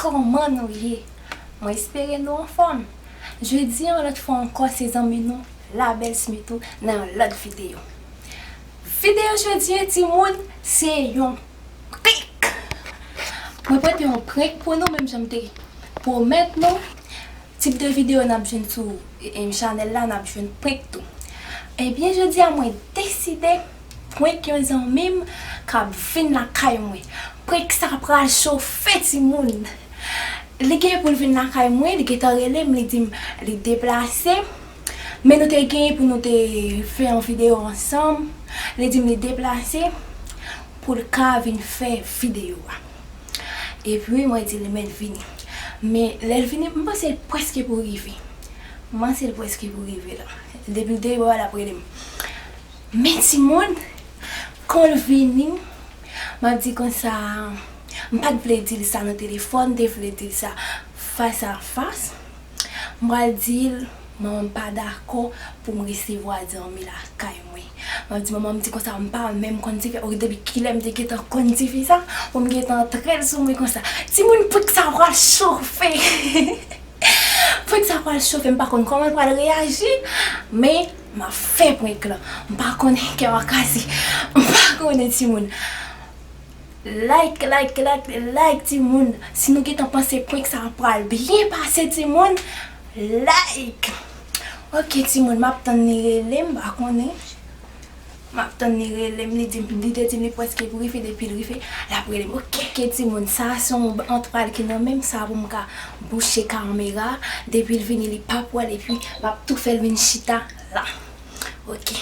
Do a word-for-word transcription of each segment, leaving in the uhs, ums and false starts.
kòman nou ye? Mwen espere nou anfòm. Jodi a, yon lòt fwa ankò, se zanmi nou, Labelle Smith ou, nan yon lòt videyo. Videyo jodi a, timoun, se yon prank! Mwen prepare yon prank pou nou, menm jan m te pwomèt nou. Tip de videyo n ap jwenn sou, e, e, chanèl la, n ap jwenn prank tou. Ebyen, jodi a, mwen deside prank yon zanmi m k ap vin lakay mwen. Prank sa pral chofe, timoun. Li gen pou l vin lakay mwen, li gentan rele m, li di m li deplase. Men nou te gen pou nou te fè yon videyo ansanm. Li di m li deplase pou l ka vin fè videyo a. Epi mwen di li men l vini. Men lè l vini, m panse l prèske pou rive. M panse l prèske pou rive la. Depi l te rive la, l ap rele m. Men timoun, kon l vini, m ap di konsa, m pa t vle di l sa nan telefòn, m te vle di l sa fas a fas. M pral di l, manman m pa dakò pou m resevwa zanmi lakay mwen. M ap di manman m di konsa, m pa menm konn dife. Ou depi kilè m te gentan konn dife sa, pou m gentan antre l sou mwen konsa. Timoun, prank sa pral chofe. Prank sa pral chofe, m pa konn kòman l pral reyaji, men m ap fè prank lan. M pa konnen, kè m ap kraze. M pa konnen, timoun. Like, like, like, like, timoun. Si nou gentan panse prank sa pral byen pase, timoun, like. Ok, timoun, m ap tann li rele m, m pa konnen. M ap tann li rele m, li di m, li te di m li prèske pou rive, depi l rive, l ap rele m. Ok, ok, timoun, sa a se yon antwal ki nan men m, sa a pou m ka bouche kamera. Depi l vini, li p ap wè l, epi m ap tou fè l vin chita la. Ok.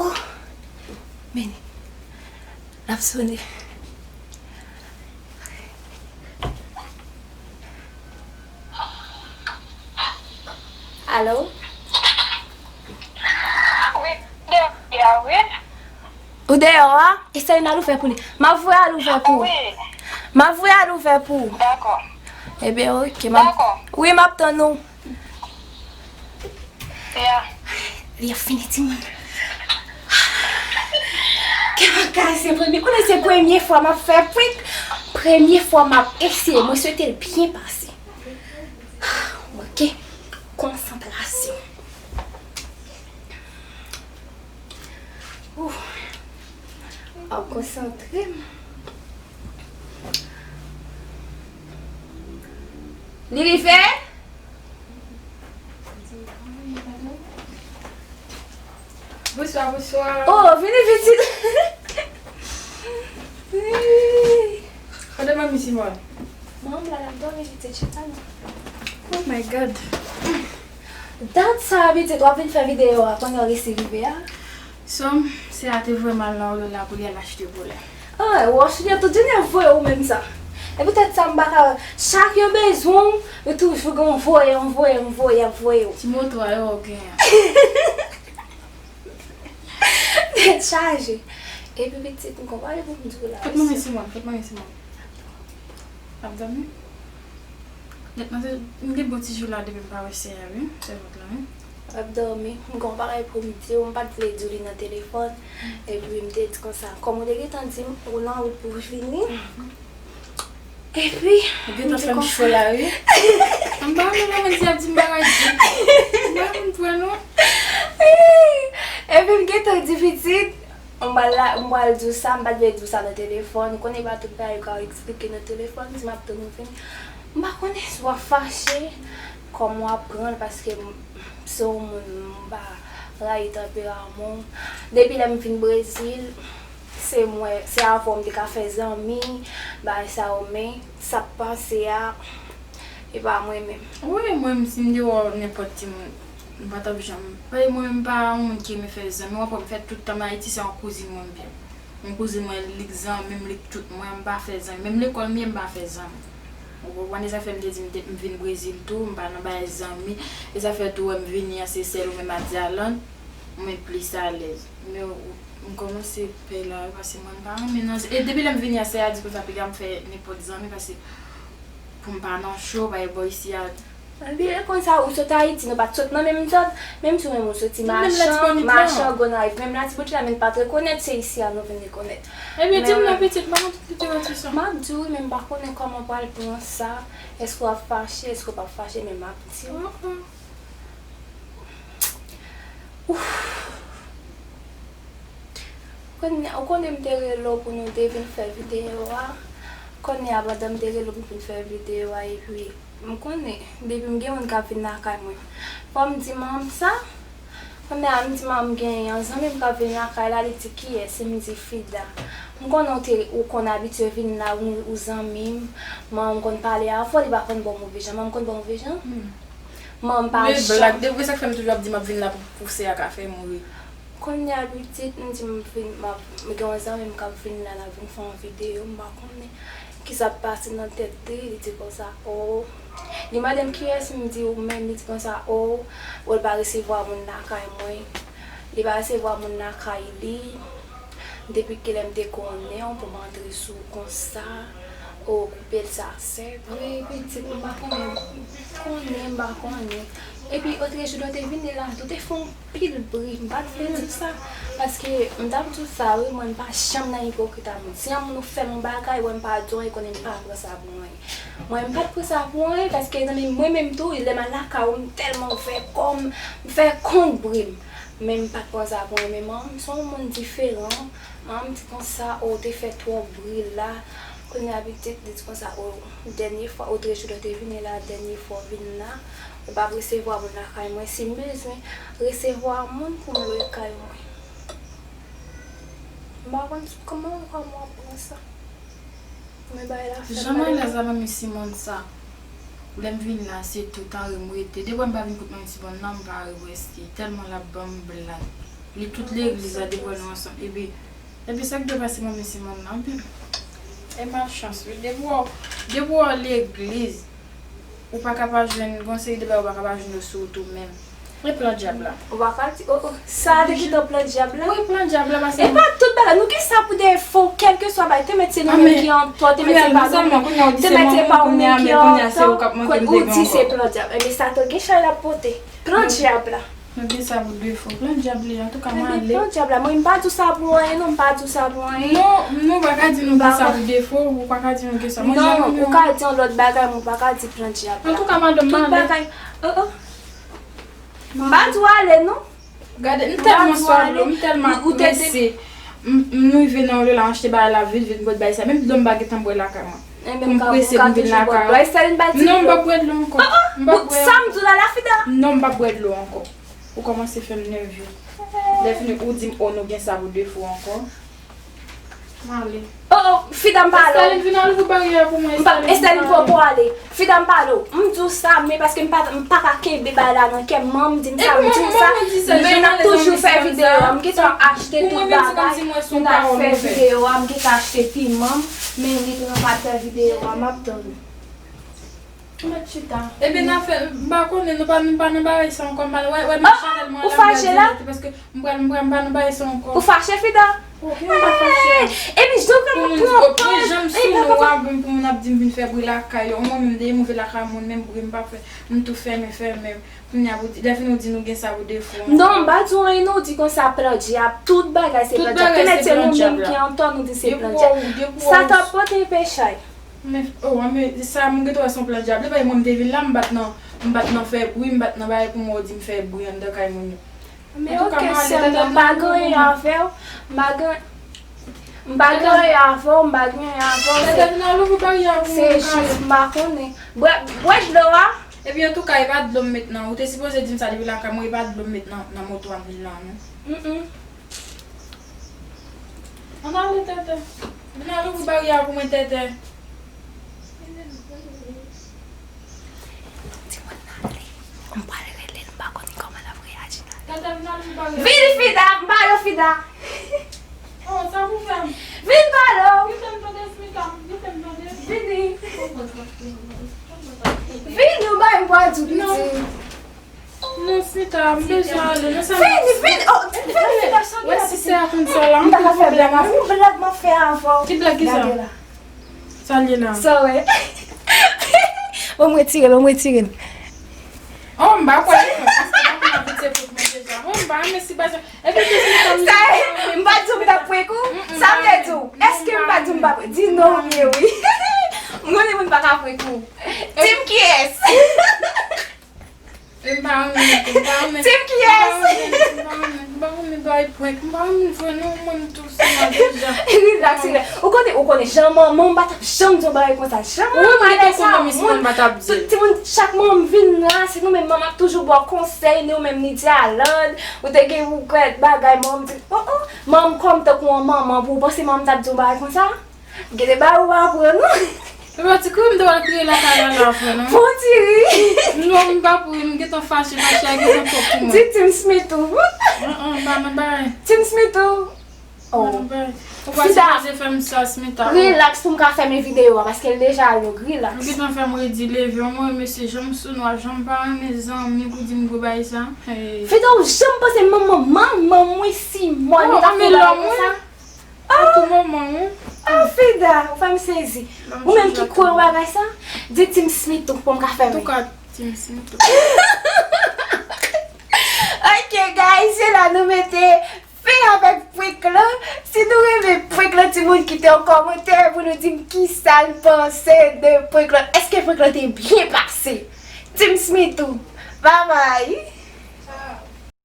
Oh! Men, l ap sone. Alo? Wi, m deyò a, wi. Ou deyò a? Eseye al ouvè pou li. M ap voye al ouvè pou ou. Wi. M ap voye al ouvè pou ou. Dakò. Ebyen, ok. M ap, dakò. Wi, m ap tann ou. Ya. Li ap fini, timoun. Kè m ap kase premye. Konnen se premye fwa m ap fè prank. Premye fwa m ap eseye. Mwen swete l byen pase. Ok. Konsantrasyon. Ouf. Ap konsantre m. Li rive? Bonswa, bonswa. Oh, vini pitit. Kote manmi Simon? Manman la, l ap dòmi pitit, chita non. Oh my God. Dat sa pitit, w ap vin fè videyo a, kounye a w resi rive a? Sè m, sè a te voye m al nan Aulola pou li al achte volè. Ah, w ap chita tout jounen ap voye ou menm sa. E poutèt sa m pa ka, chak yo bezwen w, yo toujou gen yon voye, yon voye, yon voye, ap voye w. Ti moto a yo w genyen. Tèt chaje. Epi pitit, m konn pa gen pou m di w la. Kot manmi Simon? Kot manmi Simon? Ap dòmi? Nèt, mwen te, m gen bon ti jou la depi m pa wè sè a, wi. Sèvant lan, wi. Ap dòmi. M gon bagay pou m di w, m pa t vle di w li nan telefòn. Epi m te di konsa, kòm ou te gentan di m, ou nan wout pou w vini. Epi, ou gentan fè m cho la, wi. M pa renmen lè moun di ap di m bagay di. M pa konn pran non. Epi m gentan di pitit, m pral la, m pral di w sa, m pa t vle di w sa nan telefòn. Ou konnen pa tout bagay ou ka eksplike nan telefòn, si m ap tann ou vini. M pa konnen si w ap fache, kòman w ap pran l, paske m, se yon moun m pa rayi tanperaman w. Depi lè m vin Brezil, se mwen, se avè w m te ka fè zanmi, bagay sa yo, men sa k pase a, e pa mwen menm. Wi, mwen menm, si m te wè w nenpòt timoun, m pa t ap janm, paske mwen menm pa yon moun ki renmen fè zanmi, w ap wè m fè tout tan m Ayiti, se yon kouzin mwen m gen. Yon kouzin mwen, li k zanmi m, li k tout mwen, m pa fè zanmi. Menm lekòl m ye, m pa fè zanmi. Ou konprann? E sa fè m te di m te, m vin Brezil tou, m pa nan bagay zanmi. E sa fè tou wè m vini an Sesèl oubyen Matialan, mwen plis alèz. Men ou, m kòmanse pè la wi, paske mwen m pa renmen nan, e depi lè m vini a, sè a di konsa piga m fè nenpòt zanmi, paske pou m pa nan cho, bay bò isi a, Ebyen, konsa, ou sot Ayiti, nou pa t sot nan menm zòn, menm si ou menm ou soti Machan, Machan, Gonayiv, menm Latibonit la, men n pa t rekonèt, se isi a nou vin rekonèt. Ebyen, di m non, pitit, m pa konn tout literati sa. M ap di w, men m pa konnen kòman w pral pran sa. Èske w ap fache, èske w p ap fache, men m ap di w. Kounye a, ou konnen m te rele w pou nou te vin fè videyo a. Kounye a, pandan m te rele w pou vin fè videyo a, epi m konnen, depi m gen moun k ap vin lakay mwen, fò m di manman m sa. Kounye a, m di manman m gen yon zanmi m k ap vin lakay la, li di kiyès? M di Fida. M konnen w te, ou konn abitye vin la, ou, ou zanmi m. Manman m konn pale avè w, li pa konn ba w move jan. Manman m konn ba w move jan? Manman m pa janm. Men blag, depi sa k fè m toujou ap di m ap vin la pou, pou sè a ka fè m ri. Kounye a pitit, m di m vin, m ap, m gen yon zanmi m k ap vin la, l ap vin fè yon videyo, m pa konnen kisa k pase nan tèt li, li di konsa, o, li mande m kiyès, m di ou menm, li di konsa, o, o, l pa resevwa moun lakay mwen, li pa resevwa moun lakay li, depi kilè m te konnen w pou m antre sou w konsa, o, koupe l sa sèk. Wi, pitit, m pa konnen, konnen, m pa konnen. Epi, otrejou, lè w te vini la, tou te fè yon pil bri, m pa t vle di w sa, paske m t ap di w sa, wi, mwen, m pa janm nan ipokrit a moun. Si yon moun ou fè m yon bagay, wè m pa di w anyen, konnen m pa pran sa pou anyen. Mwen, m pa t pran sa pou anyen, paske nan men mwen menm tou, lè m al lakay ou, m tèlman fè kò m, m fè kont bri m. Men m pa t pran sa pou anyen, men manman m se yon moun diferan. Manman m di konsa, o, w te fè twòp bri la. Kounye a pitit, li di konsa, o, dènye fwa, otrejou lè w te vini la, dènye fwa w vin la, ou p ap resevwa moun lakay mwen. Si m bezwen resevwa moun pou m lwe kay mwen. M pa konn kòman, kòman w ap pran sa. Men bagay la fè m. Jan m alèz avè mesye Simon sa. Lè m vin la, se tout anri m rete. Depi m pa vin kot manmi Simon nan, m pa anri prèske. Tèlman l ap ban m blag. Li tout legliz la, depi nou ansanm. Epi, epi sa k dwe pase manmi Simon nan, anpil. E malchans, wi. Depi w, depi w legliz, ou pa ka pa jwenn, gon seri de bagay ou pa ka pa jwenn yo sou ou tou menm. E plan dyab la. Ou pa ka di, o, o, sa te gentan plan dyab la? Wi, plan dyab la, paske e pa tout bagay, nou gen sa pou defo, kèlkeswa bagay, te mèt se nou menm ki antò, te mèt se pa nou menm, te mèt se pa ou menm ki antò, ou di se plan dyab. Ebyen, Satan gen chay l ap pote. Plan dyab la. Nou gen sa pou defo. Plan dyab li, antouka, m ale. Plan dyab la, mwen, m pa di w sa pou anyen, non, m pa di w sa pou anyen. Non, nou pa ka di nou gen sa pou defo, ou pa ka di nou gen sa. Non, ou ka di yon lòt bagay, men ou pa ka di plan dyab la. Antouka, madanm, m ale. Tout bagay, o, o. M pa di w ale, non. Gade, m tèlman swa dlo, m tèlman prese. M, m rive nan yon lè la, m achte bagay la vit, vit, m pot bagay sa. Menm dlo m pa gentan bwè lakay mwen. Pou m prese pou m vin lakay ou. Non, m p ap bwè dlo ankò. M p ap bwè. Sa m di w la, la, Fida? Non, m p ap bwè dlo ankò. Ou kòmanse fè m nève. Lè fini, ou di m, o, nou gen sa pou defo ankò. M ale. O, o, Fida, m pale w. Estèline, vin al ouvri baryè a pou mwen, Estèline. Estèline, poko ale. Fida, m pale w. M di w sa, men paske m pa, m pa ka kenbe bagay la nan kè m. Manman m di m sa, m di w sa. Men n ap toujou fè videyo a. M gentan achte tout bagay pou n al fè videyo a. M gentan achte piman m, men li tou nan pa fè videyo a. M ap tann ou. Mèt chita. Ebyen, n a fè, m pa konnen, nou pa, nou pa nan bagay sa ankò. M pa, wè, wè, m ap chanèl mwen la, m pral dirèk, paske m pral, m pral, m pa nan bagay sa ankò. Ou fache, Fida? Ok, m pa fache. Epi, jan w pran pòz, jan m sou nou a, pou moun ap di m vin fè bri lakay yo. Mwen menm, de move lakay moun, menm bri m pa fè. M tou fèmen, fèmen. Kounye a, pou di, lè fini, ou di nou gen sa pou defo. Non, m pa di w anyen, non, ou di konsa plan dyab. Tout bagay se plan dyab. Te mèt se nou menm ki antò, nou di se plan dyab. Sa t ap pote pechay. Men, o, men, sa, m gentan wè se yon plan dyab. Li pa mwen m te vin la, m pa t nan, m pa t nan fè bri, m pa t nan bagay pou mwen di m fè bri anndan kay moun yo. Men ok, sè m, m pa gen anyen avè w. M pa gen, m pa gen anyen avè w, m pa gen anyen avè w. Se jis, m pa konnen. Bwè, bwè dlo a. Epi antouka, e pa dlo m met nan. Ou te sipoze di m sa depi lakay mwen, e pa dlo m met nan, nan moto a m vin la, non. Mm, mm. Ann ale, Tètè. Vin al ouvri baryè a pou mwen, Tètè. Di mwen n ale. M pral rele l, m pa konnen kòman l ap reyaji nan. Tètè, vin al ouvri baryè a. Vini, Fida, m pale w, Fida. Oh, sa pou fè m? Vin pale w. Kite m tande, Smita, kite m tande. Vini. Vini, ou bay m pral di w, pitit. Non, Smita, m bezwen ale. Vini, vini. Oh, vini, Smita, sa w gen la, pitit? M pa ka fè blag, m ap fè yon blag m ap fè avè w. Ki blag ki sa? Gade la. Sa l ye la? Sa w wè? Ban m retire l, ban m retire l. Oh, m pa kwè. Paske m pa konn abitye pou mwen deja. Mwen, m pa renmen si baz. Epi, Jessica, m Sa e, m pa di w m t ap prank ou? Sa vle di w, èske m pa di w m pa prank? Di non ou byen wi. M konnen moun pa ka prank ou. Di m kiyès? M pa renmen, m pa renmen. Di m kiyès? M pa renmen, m pa renmen, m pa renmen bay prank. M pa renmen vre non, mwen m tou sou mwen deja. Relax, relax. Ou konnen, ou konnen, jan manman m pa t ap janm di yon bagay konsa. Jan manman m pa t ap di. Tout timoun, chak manman m vin la, se nou menm manman ap toujou ba w konsèy, nou menm ni di Alan, ou te gen pou kwè bagay manman m di, oh, oh, manman m kòm tankou yon manman pou ou panse manman m t ap di yon bagay konsa? Gade bagay ou pa aprann non. Epa ti kouri m te pral kriye lakay la la frè non. Bon ti ri. Non m pa pou m gentan fache, fache a gentan twòp pou mwen. Di Tim Smith ou. An an, ba mwen bay. Tim Smith ou. Oh. Ou pa sipoze fè m sa Smita. Relax pou m ka fèmen videyo a paske l deja long. Relax. Ou gentan fè m redi leve. Mwen mesye, jan m sou nwa, jan m pa renmen zanmi pou di m gwo bagay sa. Fida ou janm panse manman manman mwen si mòn li ta fè bagay konsa. Tankou manman wi. Ah Fida, ou fè m sezi. Ou menm ki kwè w bagay sa? Di Tim Smith tou pou m ka fèmen. Antouka Tim Smith tou. Ok guys, se la nou mete fen avèk prank lan. Si nou renmen prank lan, timoun kite yon kòmantè pou nou di m kisa n panse de prank lan. Èske prank lan te byen pase? Tim Smith tou. Bye bye.